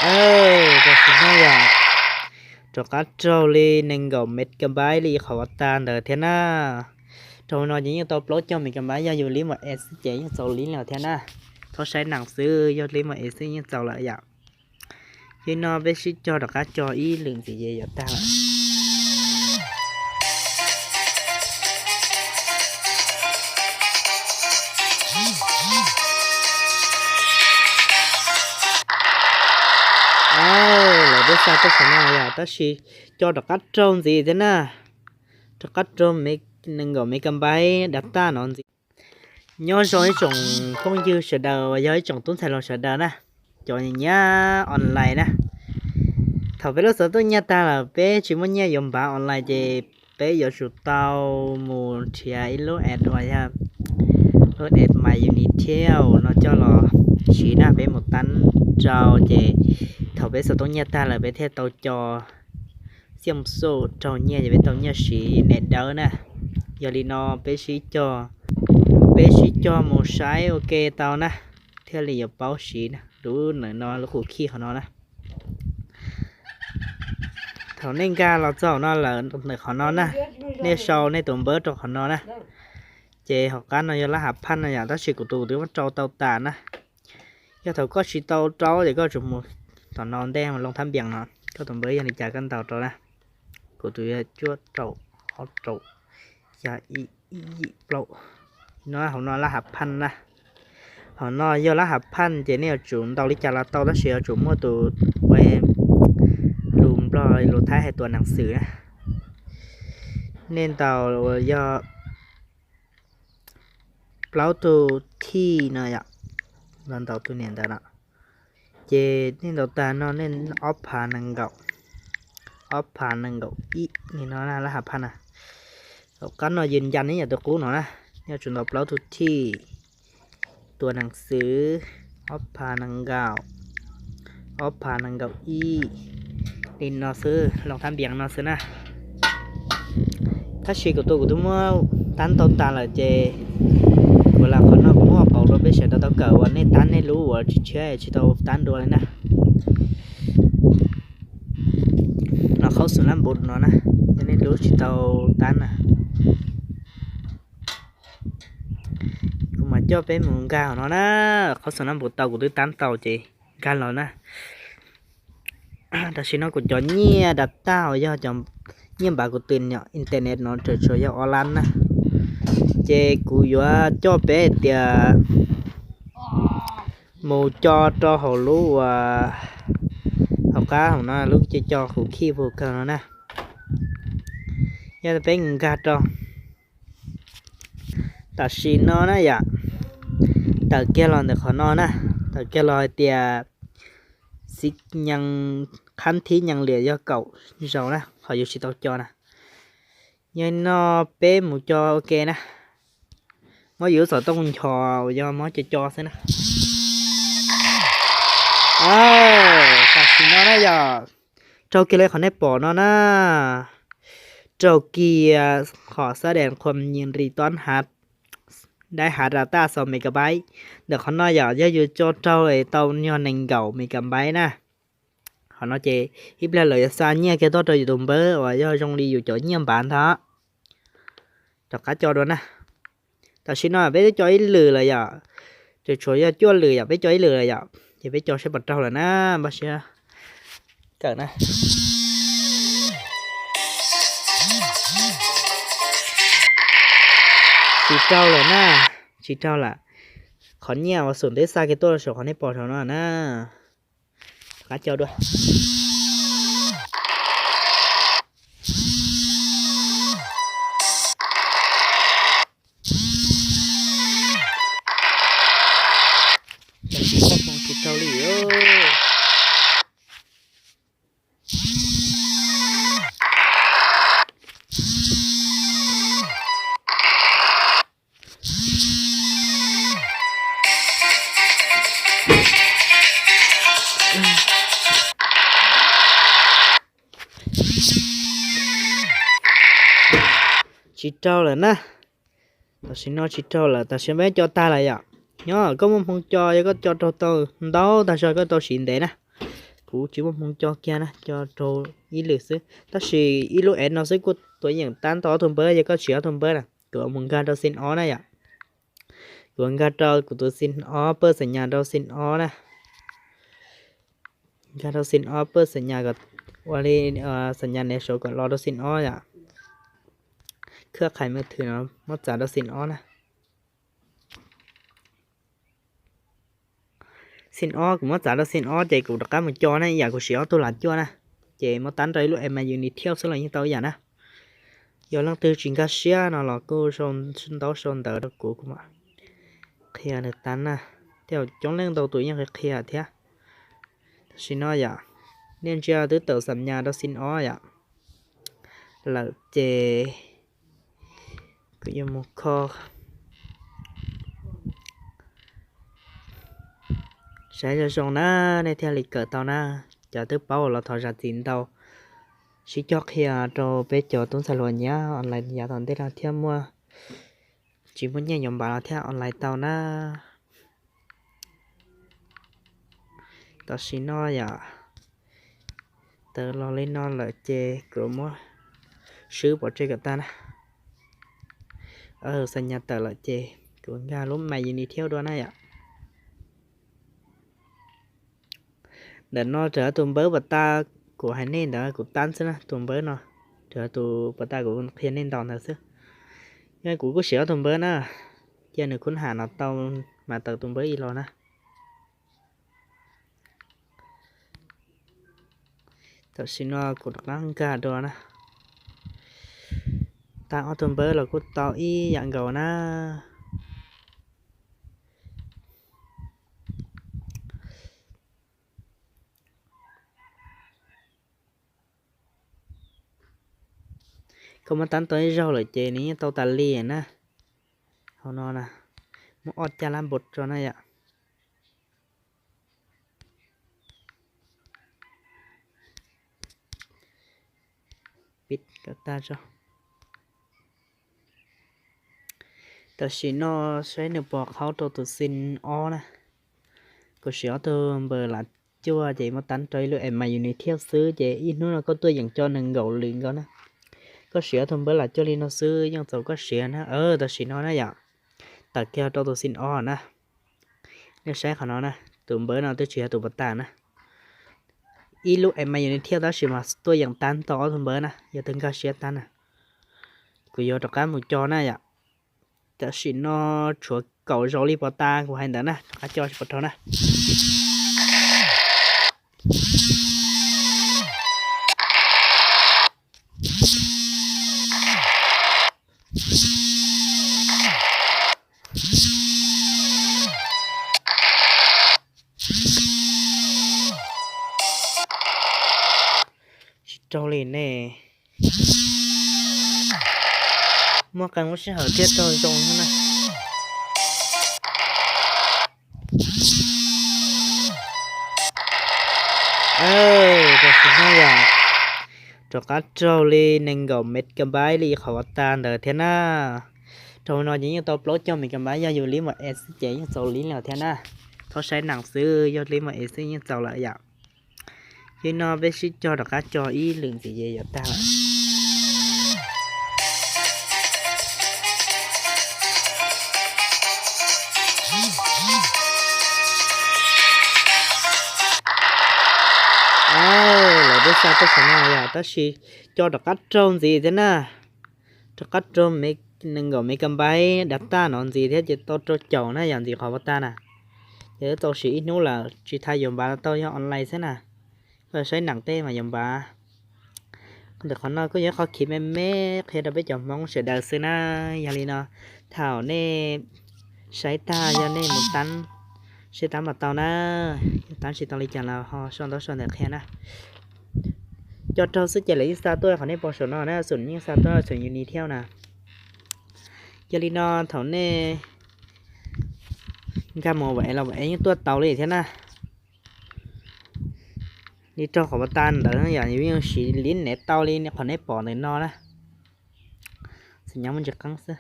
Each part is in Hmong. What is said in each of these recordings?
Tam sim no yog rov qab raug li nees nkaum megabyte li qhov ua tag ntawd thiab na. Raug no ces yeej tau plaub caug megabyte, yog yus li mas es xwb ces yeej txaus li los thiab na. Thaub saib nees xwb, yog li mas es xwb yeej txaus lawm yom. Yog no peb sib cog rov qab cog ib lwm ntxiv ces yuav tag lawm. Lawv peb xa tuaj saum no yog tab sis cog rov qab raug ntxiv thiab na. Rov qab raug nees nkaum megabyte data no ntxiv. Nyob zoo ib tsoom phooj ywg sawv daws, yog ib tsoom tub ntxhais hluas sawv daws na, cov nyiam online na. Thaum peb lub xov tooj nyiaj tag lawm peb tsis muaj nyiaj yuav npav online ces peb yuav tsum tau mus nrhiav ib lub app uas yog lub app My Unitel no coj los siv na. Peb mus tab rau ces thaum peb xov tooj nyiaj tag lawm peb thiaj tau co xiaj xu raug nyiaj ces peb tau nyiaj siv net dawb na. Yog li no peb sib cog, peb sib cog mus saib ua ke tau na, thiaj li yuav paub siv na. Lub ntawm no lub khuv khij qhov no na. Thaum nej nkag los txog no lawm ntawm qhov no na, nej sau nej tus npawb rau qhov no na. Ces hauv qab no yog lab hav phaj no yom, tab sis kuv tus twb muab rau tau tas na. Yog thaum koj tsis tau rau ces koj tsum mus tom no ntej mus loo thab npias no, koj tus npawb yog li cas koj ntaus rau na. Kuv tus yog cuaj rau, ob rau, xya ib, ib yim plaub. No hauv no lab hav phaj na. Hauv no yog lab hav phaj ces nej yuav tsum ntaus li cas los tau tab sis yuav tsum muaj tus ua lus Nplog lus Thaib hais tua nees xwm na. Nej ntaus uas yog plaub tug thij no yom, los ntaus tus niam ntawd no. Ces nej ntaus tag no nej ob phav nees nkaum, ob phav nees nkaum ib li no na lab hav phaj na. Hauv qab no yws ncas nej yam tus qub no na, nej yuav tsum ntaus plaub tug thij, tua nees xwm, ob phav nees nkaum, ob phav nees nkaum ib, li no xwb, loo thab npias no xwb na. Tab sis kuv tus kuv twb muab tab tau tas lawm ces kuv lam qhov no kuv muab ua pauv rau peb sawv daws tau kawm uas nej tab nej lub uas tsis tshiab tsis tau tab dua li na. No qhaub xum lab npus no na, yog nej lub tsis tau tab na. Kuv mam coj peb mus nkag hauv no na, qhaub xum lab npus tau kuv twb tab tau ces nkag los na. Tam sim no kuv cov nyiaj data uas yog cov nyiaj npav kuv tus internet no tseem tshuav yog ob lab na. Ces kuv yuav coj peb hais tias mus co rau hauv lub uas hauv qab hauv no lub co co khuv khij puag kawg no na. Yog peb nkag rau tam sim no na yom, tawm kiag los ntawm qhov no na, tawm kiag los hais tias xib nyees, qhab thib nyees liam yog kaum zaus na, qhov yus tsis tau co na. Yog no peb mus co ua ke na. Muab yus lub xov tooj nchos uas yog muab co co xwb na. Tam sim no na yog raug kiag li qhov nej pom no na. Raug kiag qhov xab dees qhuam nyim ris tob hav, dai hav ras taj xaus megabyte. Ntawm qhov no yom, yog yus co raug es tau nyuag nees nkaum megabyte na. Qhov no ces ib pliag lawv yuav xa nyiaj kiag tuaj rau yus tus npawb uas yog zoo li yus cov nyiaj npav ntag. Rov qab co dua na. Tam sim no peb twb co ib lwm lawm yom, tseem tshuav yog cuaj lwm yom, peb co ib lwm lawm yom, ces peb co saib puas raug lawm na, npaj siab kawm na. Tsis raug lawm na, tsis raug lawm. Qhov nyiaj uas xum teb xa kiag tuaj saum qhov nej pom saum no na. Rov qab co dua. Tsis raug li. Tsis raug lawm na. Tam sim no tsis raug lawm, tam sim no peb co tag lawm yom. Nyob koj muaj hmoo co, yog koj co raug tau ntau tag zog koj tau siv ntev na. kuv tsis muaj hmoo co kiag na, co rau ib lwm xwb. Tab sis ib lub app no xwb kuj tuaj yeem tab tau ob tug npawb, yog koj siv ob tug npawb na. Kuv mus nkag rau xim ob na yom. Kuv nkag rau kuv tus xim ob, paj xam nyas rau xim ob na. Nkag rau xim ob, paj xam nyas kom ua li, xam nyas niam saud kom los rau xim ob yom. Khwb qhais mej thwm no muab txav rau xim ob na. Xim ob, kuv muab txav rau xim ob ces kuv rov qab mus co na, ib yam kuv siv ob tug lav cuaj na. Ces muab tab rau ib lub App My Unity Tab xwb los yeej tau ib yam na. Yog leej twg tsis nkag siab no los kuj sau ntaub sau ntawv rau kuv, kuv mam qhia nws tab na. Thiab coob leej ntau tus yeej qhia qhia thiab. Tam sim no yom, nej ntsia twb tawm xam nyas rau xim ob yom lawm ces kuv yuav mus kho saib zoo zoo na, nej thiaj li kawm tau na. Cov twb paub los thov zam txim ntau. Sib cog qhia rau peb cov tub ntxhais hluas nyiam online yav tom ntej no thiab muaj, tsis muaj nyiaj yuav npav los thiaj online tau na. Tam sim no yom, tawm los li no lawm ces kuv muab swb pov tseg kom tag na. Xam nyas tawm lawm ces kuv nkag lub My Unity Tab dua na yom. Ntawm no raws tus npawb pas tas kuv hais nej ntawd kuv tab xwb na, tus npawb no raws tus pas tas kuv qhia nej ntaus ntawd xwb. Yog kuv kuj siv ob tug npawb na, cia nws khub ham no tau mas tawm tus npawb ib los na. Tam sim no kuv rov qab nkag dua na. Tab ob tug npawb los kuj tau ib yam nkaus na. Koj muab tab tau ib zaug lawm ces nws yeej tau tas li na. Hauv no na, muab ob caj lab npau tso na yom. Tam sim no saib nws pos qhaub rau tus xim ob na. Kuv siv ob tug npawb lav cuaj ces muab tab rau ib lub App My Unity Tab xwb ces ib hnub no koj tuaj yeem co nees nkaum lwm nkaus na. Koj siv ob tug npawb lav cuaj li no xwb yeej txaus koj siv na. Tam sim no na yom, tawm kiag rau tus xim ob na. Nej saib qhov no na, tus npawb no twb tsis yog tus pas tas na. Ib lub App My Unity Tab tab sis mas tuaj yeem tab tau ob tug npawb na, yog tus nkag siab tab na. Kuv yuav rov qab mus co na yom. Tam sim no tshuav kaum zaus li pas tas kuv hais ntawd na, rov qab co tsis pom rau na. Tsis raug li ne. Muaj qee lub sij hawm thiaj raug zoo na. Tam sim no yog rov qab raug li nees nkaum megabyte li qhov pas tas ntawd thiab na. Raug no ces yeej tau plaub caug megabyte, yog yus li mas es xwb ces yeej txaus li lawm thiab na. Thaub saib nees xwb, yog li mas es xwb yeej txaus lawm yom. Ces no peb sib cog rov qab co ib lwm ntxiv ces yuav tag lawm. Lawv twb xa tuaj saum no yom, tab sis co rov qab raug ntxiv thiab na. Rov qab raug nees nkaum megabyte data no ntxiv thiab ces tau rau caum na yom, ntxiv qhov pas tas na. Ces twb tau siv ib hnub lawm tsis tas yuav npav tau, yog online xwb na. Koj saib nees tej mas yuav npav. Ntawm qhov no kuj yog qhov khiv me me qhia rau peb cov Hmoob sawv daws xwb na. Yog li no, thaum nej saib tag yog nej mus tab, saib tab mas tau na. Yog tab tsis tau li cas los ho sau ntaub sau ntawv qhia na. Co raug xwb ces lawv yeej xa tuaj qhov nej pom saum no na, xum yeej xa tuaj xum Unity Tab na. Yog li no thaum nej nkag mus vam es los vam es yeej tuaj tau li thiab na. Li raug qhov pas tas ntawd yom, yus yeej siv li nev tau li qhov nej pom ntawm no na. Xam nyas muaj ntsis qeeb xwb.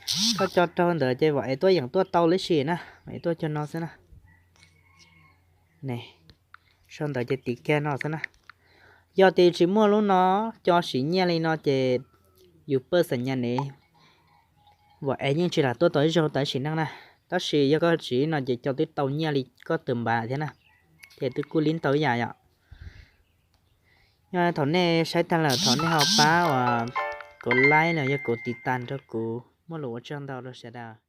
Koj co rau ntawd ces Vam Ev tuaj yeem tuaj tau lub si na, Vam Ev tuaj co no xwb na. Ne, sau ntawd ces tiv kiag no xwb na. Yog tias tsis muaj lub no co siv nyiaj li no ces yus pawj xam nyas ne, Vam Ev yeej tsis lam tuaj tau ib zaug tam sim neej na. Tab sis yog koj siv no ces co twb tau nyiaj li koj tus npav thiab na, ces twb kuj li ntau ib yam yom. Yog thaum nej saib tag lawm thov nej ho pab uas kuv like los yog kuv tiv tas nrog kuv muaj lus ua tsaug ntau rau sawv daws.